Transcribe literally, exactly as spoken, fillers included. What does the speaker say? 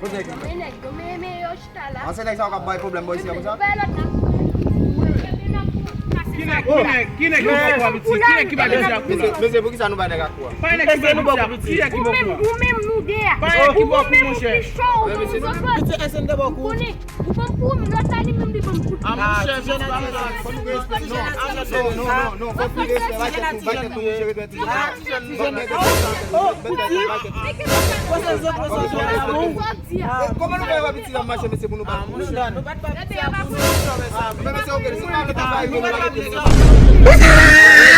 Kot nèg yo? Men nèg yo, men, men yo chita la. An se nèg sa yo k ap bay pwoblèm bò isi a konsa? Ki nèg, ki nèg, ki nèg yo poko abiti? Ki nèg ki bay abiti ak kou la? Mesye, mesye, poukisa nou bay nèg ak kou a? Pa nèg ki bay abiti ak kou. Ki nèg ki poko a? Ou menm, ou menm, nou de a. Pa nèg ki poko, monchè. Ou menm, ou pi cho, ou menm, ou sot. Piti S N te poko. Ou konnen, ou konn pou ou menm, lòt la li menm li ban m kout. A monchè, jèn ati jèn. Non, non, non, non, fòk nou respè, bay tèt nou, bay tèt nou, monchè, respè ti jèn. Kòman nou fè wè piti a mache mesye pou nou pa. Men mesye, ok, si nou pa vle travay, nou pa vle travay.